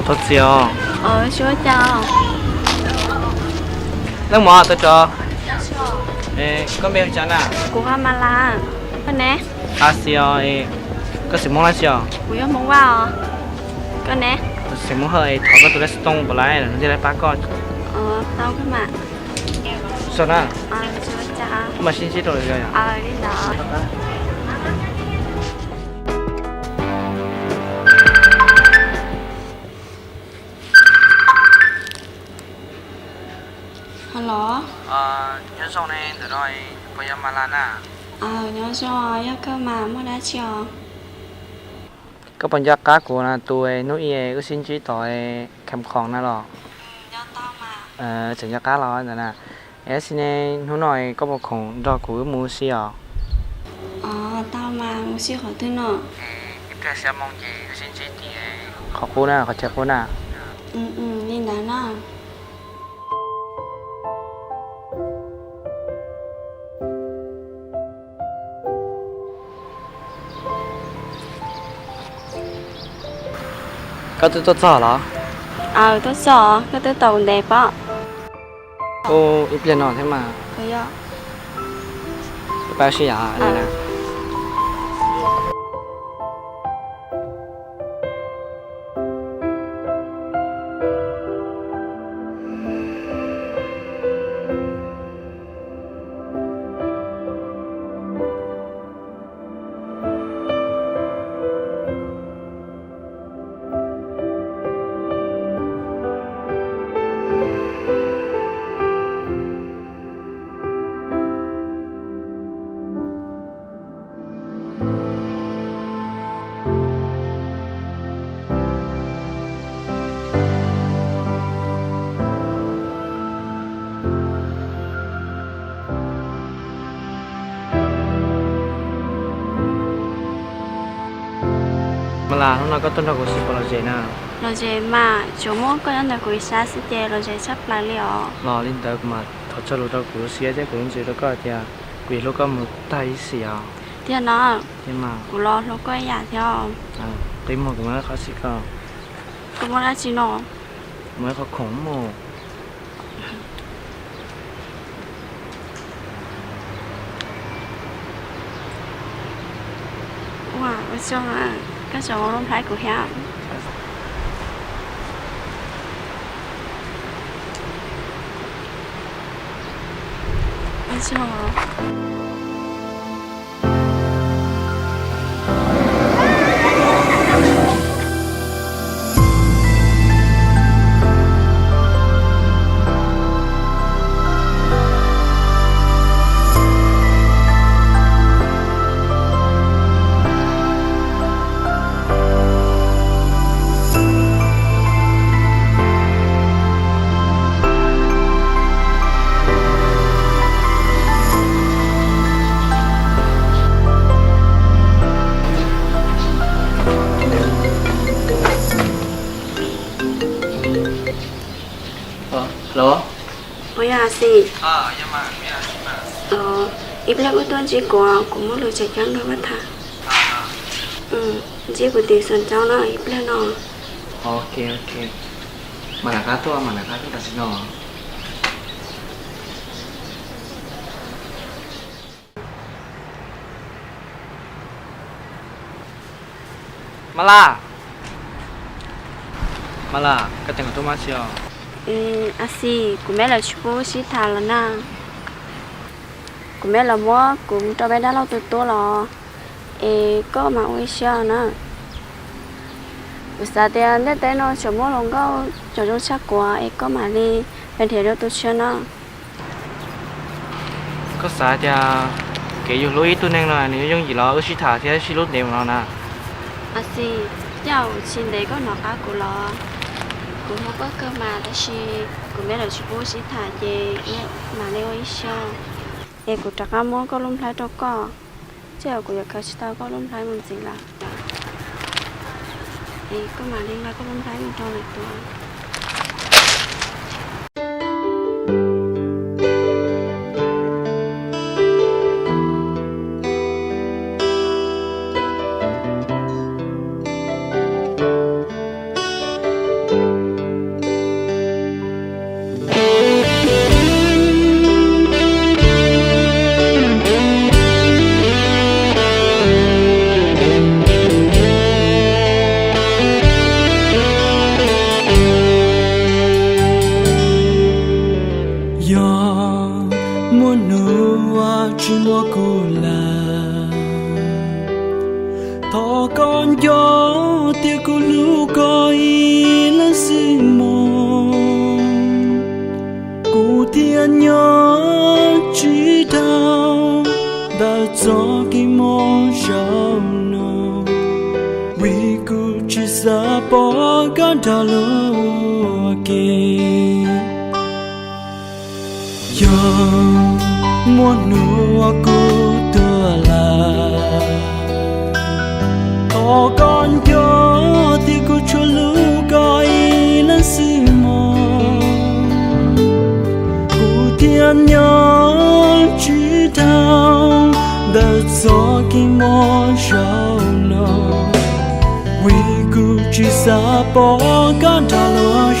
Thov txim os. Leej muam tau tso. Koj npe hu cas na? Kuv hu Mas Las. Koj ne? Ab xi os, koj xeem Hmoob dab tsi os? Kuv yog Hmoob Vaj os. Koj ne? Kuv xeem Hmoob Hawj es thov koj tus lej xov tooj puas laib, lwm hnub thiaj li pab koj. Tau kawg mas. Ua tsaug na. Koj mam sib ntsib rau lwm zaus yom. Hello. Nyob zoo ne, ntawm no puas yog Mas Las na? Nyob zoo, yog kawg mas, muaj dab tsi os? Koj puas nco qab kuv na, tus hnub ib wb sib ntsib tom Kham Khoom na los? Tseem nco qab los ntawd na. Es tab sis ne, hnub no koj puas khoom nrog kuv wb mus ua si os? Tau mas, mus ua si qhov twg no? Ib pliag xya moo ces wb sib ntsib tim qhov qub na, qhov chaw qub na. Li ntawd na. Koj twb tuaj txog los? Aws, tuaj txog, koj twb tau ntev pob. Ua ib pliag no thiab mas. Pab sib yam. Mas Las, hnub no koj tuaj nrog kuv ua si puas lom zem na? Lom zem mas, tsuas muaj koj nyob ntawm kuv ib sab xwb ces lom zem tshaj plaws li os. Los li ntawd kuv mam thov txog lus rau kuv ua si thiab kuv ntxiv rau koj tias kuv yuav hlub koj mus tag ib sim os. Tiag no? Tiag mas. Kuv los hlub koj ib yam thiab. Qi muag kuv muab qhov xim koj. Koj muab dab tsi no? Muab qhov khoom mus. Ua tsaug, koj tseem ua lub nplhaib kuv thiab. Puas yog Xis? Ib pliag wb tuaj ntsib kuv, kuv muaj lus tseem ceeb nrog koj tham. Ntsib kuv tim Xeem Coob no ib pliag no. Ok, ok. Mam rov qab tuaj, mam rov qab tuaj tam sim no. Mas Las, Mas Las, koj teem kom tub mab tsi os? A Xis, kuv meb lawv tsis pub sib tham lawm na. Kuv meb lawv muab kuv rau peb dab laug tus tub los, es koj mam ua ib siab na. Kuv xav tias ntiaj teb no tseem muaj hluas nkauj cov zoo tshaj kuv es koj mam li nrhiav dua tus tshiab na. Koj xav tias kev yus hlub ib tug neeg no nws yuav yooj yim los wb sib tham thiab sib hlub ntev mus no na? A Xis, cas tsis ntev koj hnov qab kuv los? Kuv hlub koj kawg mas tab sis kuv meb lawv tsis pub sib tham ces wb mam li ua ib siab. Es kuv rov qab muab koj lub nplhaib rau koj, tsam kuv yuav khaws tsis tau koj lub nplhaib mus ntxiv lawm. Es koj mam li nqa koj lub nplhaib mus rau lwm tus. Muaj hnub uas tsis muaj kuv lawm, thov koj nco tias kuv hlub koj ib leeg xwb mog. Kuv thiaj nyob tsis dhau ntawm txoj kev mob zaum no, vim kuv tsis xav pom koj nrog luag ua ke. Yog muaj hnub uas kuv tuag lawm, thov koj nco tias kuv tsuas hlub koj ib leeg xwb mog. Kuv thiaj nyob tsis dhau ntawm txoj kev mob zaum no, vim kuv tsis xav pom koj nrog luag